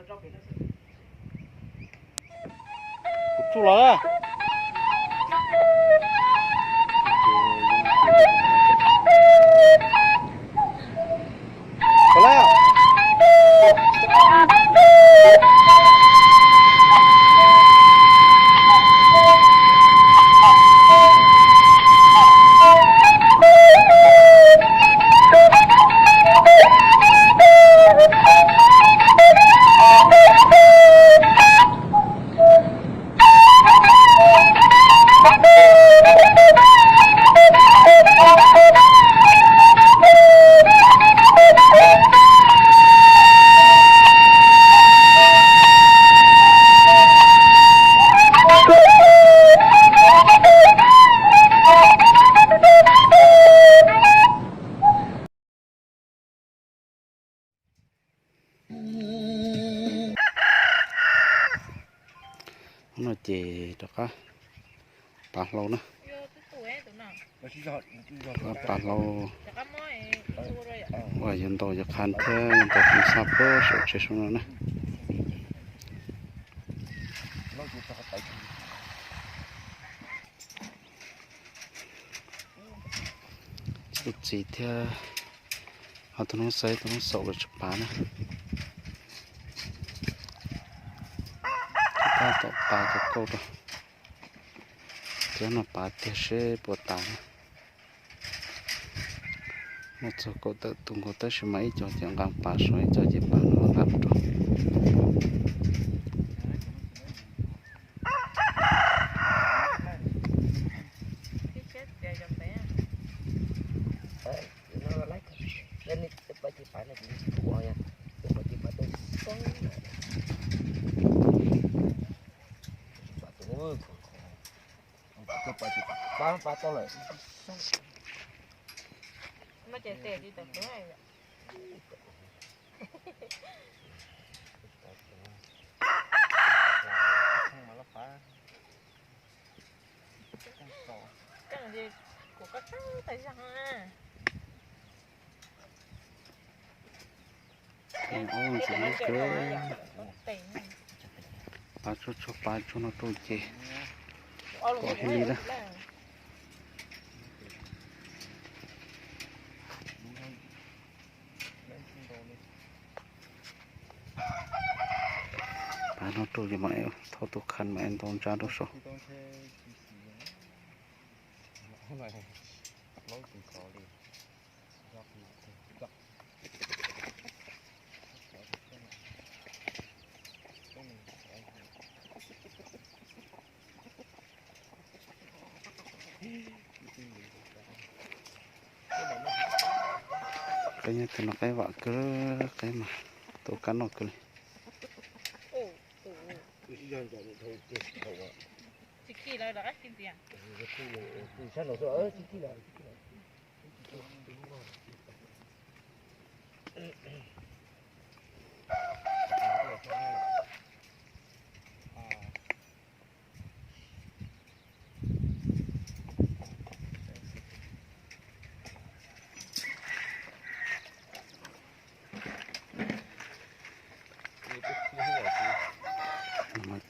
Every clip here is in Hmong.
Kuv tsuj los na. No ces rov qab pav hlau na. Pav hlau, ua yuav ntaus yuav qha thiab yuav ntaus qha sab pem saum tsev sab no na. Tus txiv thiab ho tus noob xaiv tus noob xaum los tsis pav na. Tab tom pav cov kauj rau, cov no pav tiag seb puas tas na. Muaj txog kaum tawm tus nkaus tab sis mas ib co ces nqa pav saum, ib co ces pav no nqa rau. Ntxim hlub kawg, pav tsuag tsuag pav tsuag no rau ces kom heev li na. Pav no rau ces mam thauj tus qhan mam ntaus ntsa rau saum. Qaib nyob tus no qaib vam kawg, qaib mas tau kab noj kawg li.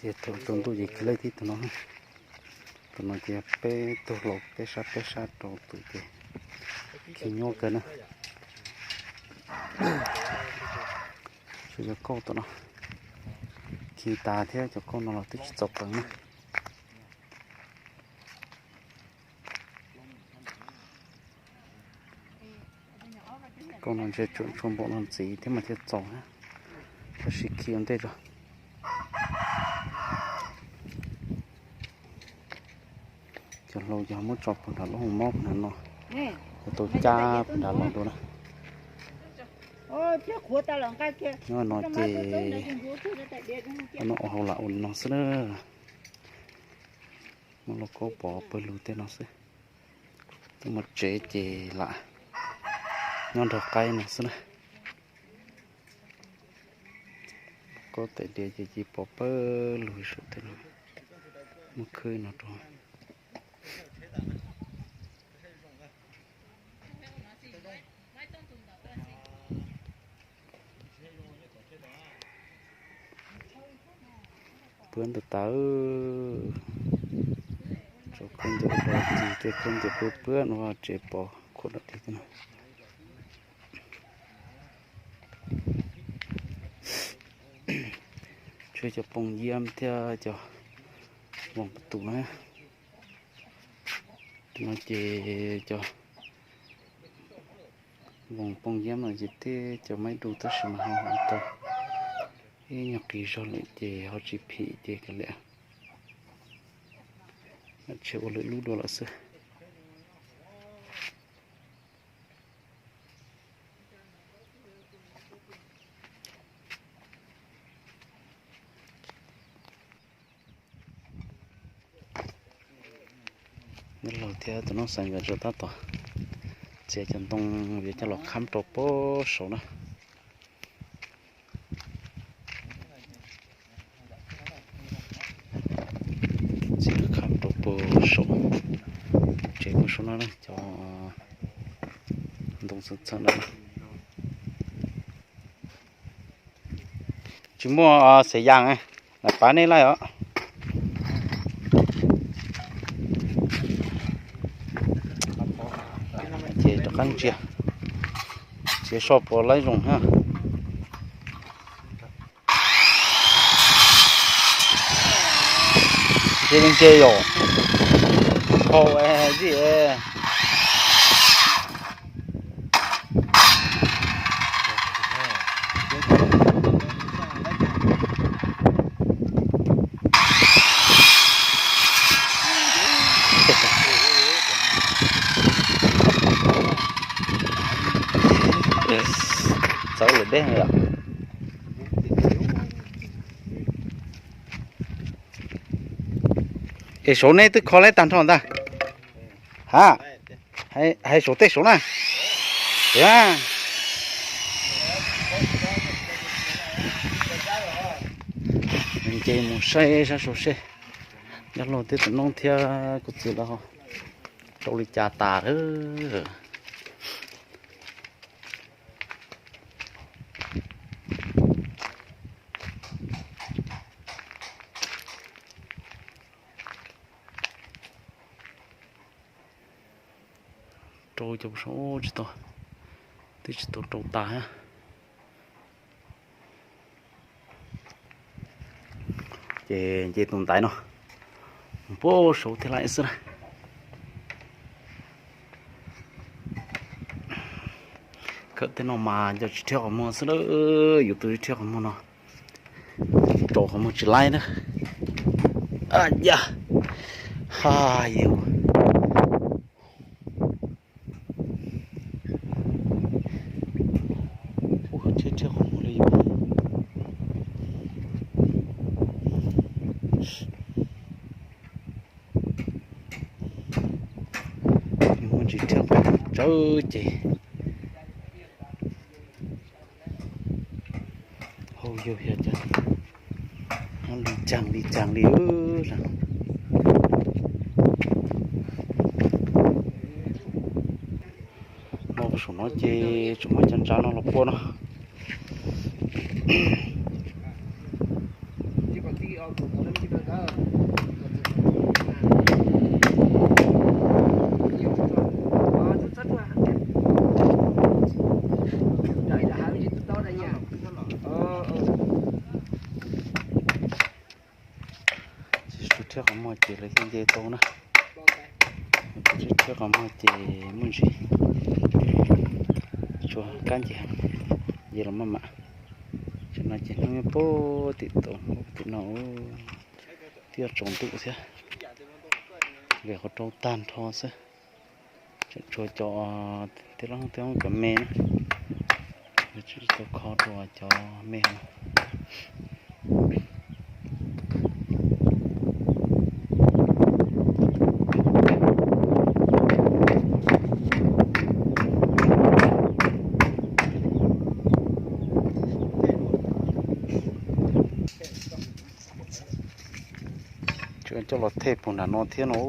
Ces thaum tsaus ntuj ces khiav laij tib tus no, tus no ces peb tug hlau peb sab peb sab rau tus ces khi nyuaj kawg na. Tsuas yog kauj tom no khi tas thiab cov kauj no los twb tsis txaus qees na. Kauj no ntshe tsuam tshuaj npaum no ntxiv thiab mas thiaj txaus na. Tab sis khi ua ntej tso. Cov hlau ces muab tso puag nram lub hoo mob puag nram no, cov tau cab puag nram los dua na. Nyob no ces no ua hauj lam ua li no xwb na. Muab lauj kaub pov pawg lug tej no xwb. Twb mus tsev ces lam nyob nrog qaib no xwb na. Kaub tais diav ces cia pov pawg lug saum tej no. Muab khwb no rau. Pwb ntawm tas, tso khaub ncaws rau tid, tej khaub ncaws pwb pwb no tsev pov khuam dam dig no. Tshuav cov pooj yiab thiab cov voos pov tus na. Tus no ces cov voos pooj yiab no ces tej cov maib du tab sis mas ho tau ib nyuag qis zog lawm ces ho tsis phim ces kav liam, tshem ua lwm lub dua lawm xwb. Neb laug thiab tus noob xeev nkawd tseem tab tom txiav cov ntoo yuav coj los khab rau pem saum na. Txiav khab rau pem saum, tsev pem saum no na, cov ntoo txheem txheem na. Tsis muaj xes yas, lam pab nej laij os. Ces rov qab ntsia, txiav soj puas laib zoo na. Nce nce yom, hau es zim es. Txawv lawm deb yom. Es saud neb twb kho laib tag nrho ntag. Ha, hais saud tej saud na. Nce mus saib sab saud seb, nyob laug thiab tus noob thiab kuv txiv lawv ho rau li cas tas lawm. Rau cov saud tsis tau, twb tsis tau rau tas. Ces nce tus ntaiv no mus pem saud thiab lawm xwb na. Kawm tej no mas nco tsis rhiab qhov muag xwb na, yus twb rhiab qhov muag no, rau qhov muag tsis laib na. Yam, ha, yus rhiab rhiab qhov muag li yus. Yus muaj ntsis rhiab qhov muag tsawv ces hau yus yog cov li caag li caag li. Los saum no ces tsuas muab cov ntsa no los pua no. Tsis rhiab qhov muag ces lawv thiaj nce tau na. Tsis rhiab qhov muag ces muaj ntsis tsuas kab nce, nce los maj mam. Tam no ces hnub nyob puag tim tod, tim no twb yuav tsaus ntuj thiab, vim qhov rau tag nrho xwb. Tseem tshuav cov tij laug tij laug cov me na, tsis tau kho dua cov me no. Tseem coj los thej puag nram no thiab no.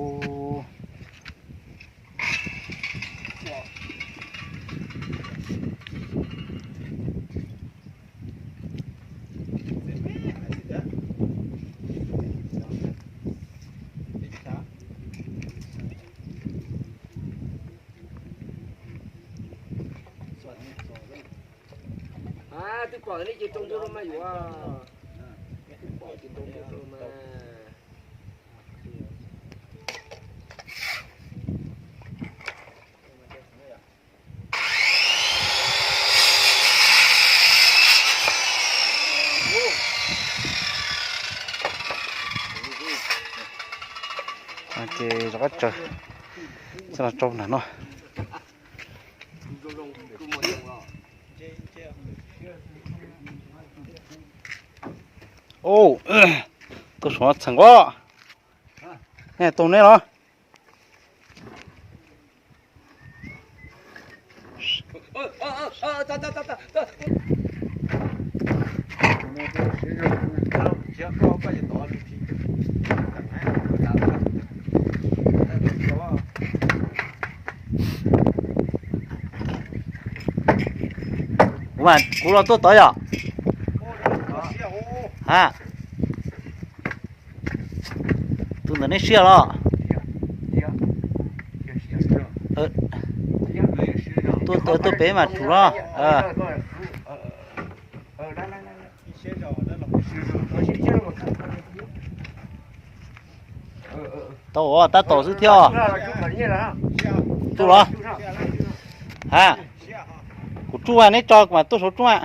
Pom nej ces rau ntuj rau mas yuav. Pom ces rau ntuj rau mas. Ces rov qab tsaws, txoj los rau nram no. Tuaj suav txheem os. Nej tus neb los. Kuv mas kuv los tuaj tod yom. Ha, tus ntawm nej siab los? Tuaj, tuaj pem mas tsum los. Tau, tab tom xwb thiab. Tsuj los? Ha, kuv tsuj, neb tso kuv mam tuaj saud tsuj.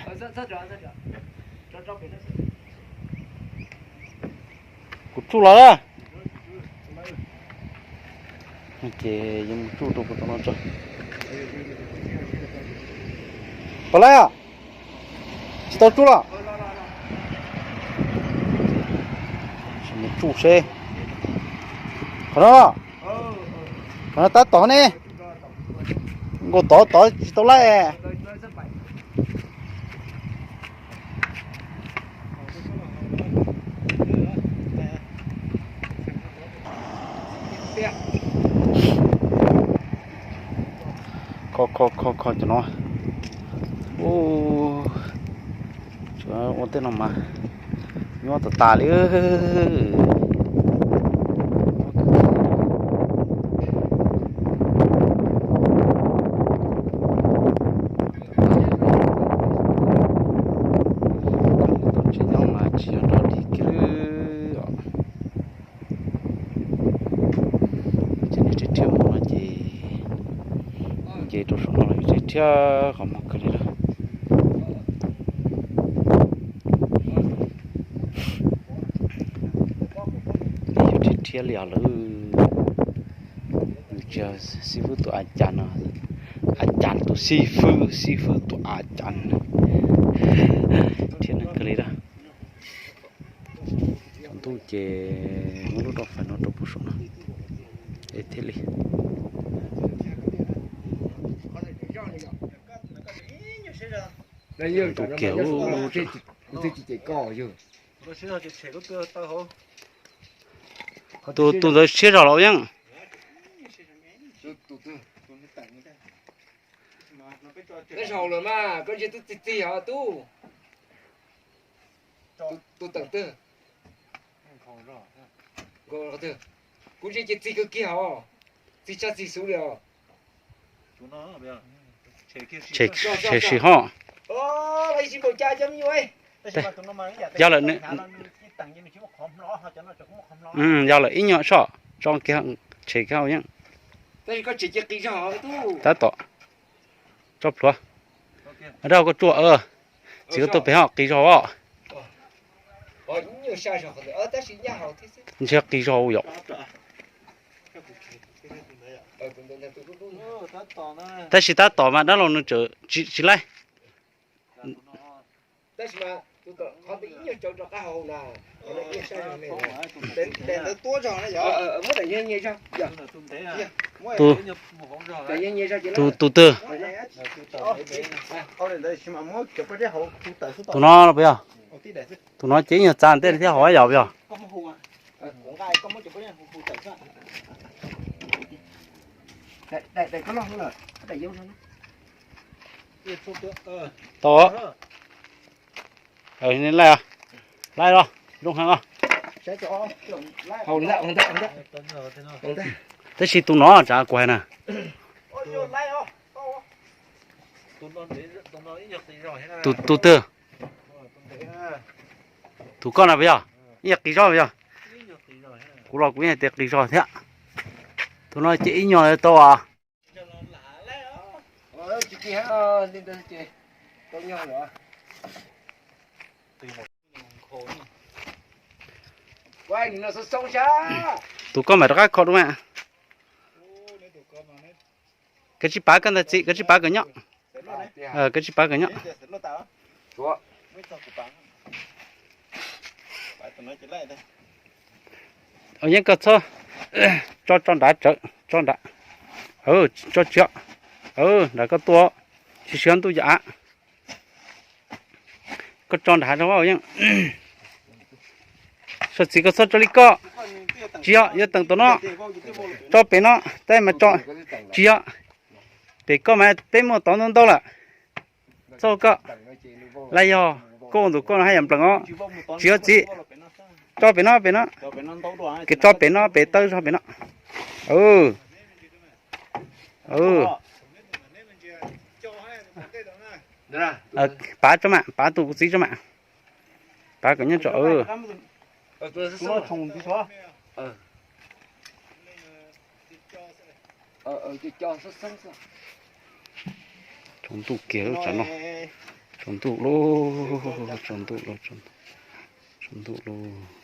Kuv tsuj los lawm. Ces yuav mus tsuj rau kuv tus no tso. Pom lawm, tsis tau tsuj los? Mus tsuj seb. Qhov no, qhov no tab tom ne. Nkaus tod tod tsis tau laij. Kho kho kho kho cov no. Ua tej no mas nyob tas tas li. Tsis nyob mas tsis yog dog dig kiag li os. Ces nws rhiab rhiab mus no ces nce rau saum no los rhiab rhiab qhov muag kawg li lawm. Nws yuav rhiab rhiab li os lawm. Nws tsis yog xib fwb tus a cas no, a cas tus xib fwb, xib fwb tus a cas. Rhiab neeg kawg li lawm. Tsaus ntuj ces muab lub rau fais no rau puag saum no es thiaj li. Ntuj kiag. Tus, tus ntawd siab zog los Yeej? Neb zaum lawm mas koj ntshe twb txi txi os tub. Tus tawm twg? Kuv ntsia ces txi kawg kiag os. Txi tshaj txi xub li os. Tshem sim ho. Yog lawm, yog lawm ib nyuag soj, tso kiag, tshem kiag hauv Yeej. Tab tom tso plhuav. Rau koj tsuaj, txiv koj tuaj pem ho qis zog os. Ntshe qis zog yom. Tab sis tab tom mas dab laug nws tseem tsis laij. Tus, tus twg? Tus no los puas yog? Tus no ces ib nyuag txav ntej thiab hauv yom puas yog? Tau. Laij, laij los zoo heev os. Tab sis tus no tsav kuv hais na. Tus, tus twg? Tus koj na puas yog? Ib nyuag qis zog puas yog? Kuv los kuv yeej hais tias qis zog thiab. Tus no ces ib nyuag tau as. Tus koj mam rov qab kho dua mas. Koj tsis pav koj ntag txiv, koj tsis pav koj nyob. Koj tsis pav koj nyob. Yeej koj txhob tso tso nrad tsawv tso nrad. Tso tsis yog. Nrad koj tuaj tsis sib ntuj yam av. Koj tso nrad rau yeej. Sawv txiv koj txhob tso li koj. Tsis yog, yuav teem tom no. Tso pem no, tej mas tso. Tsis yog. Pem koj mas peb muaj tod ntau ntau lawm. Txog koj, lawv yog koj ua ntu koj no haj yam nplees os. Tsis yog txiv. Tso pem no, pem no. Koj tso pem no, pem tawb zog pem no. Pav tso mam, pav tus kuv txiv tso mam. Pav kom nyob tso. Tsaus ntuj kiag lub tsam no. Tsaus ntuj lauj, tsaus ntuj lauj, tsaus ntuj lauj.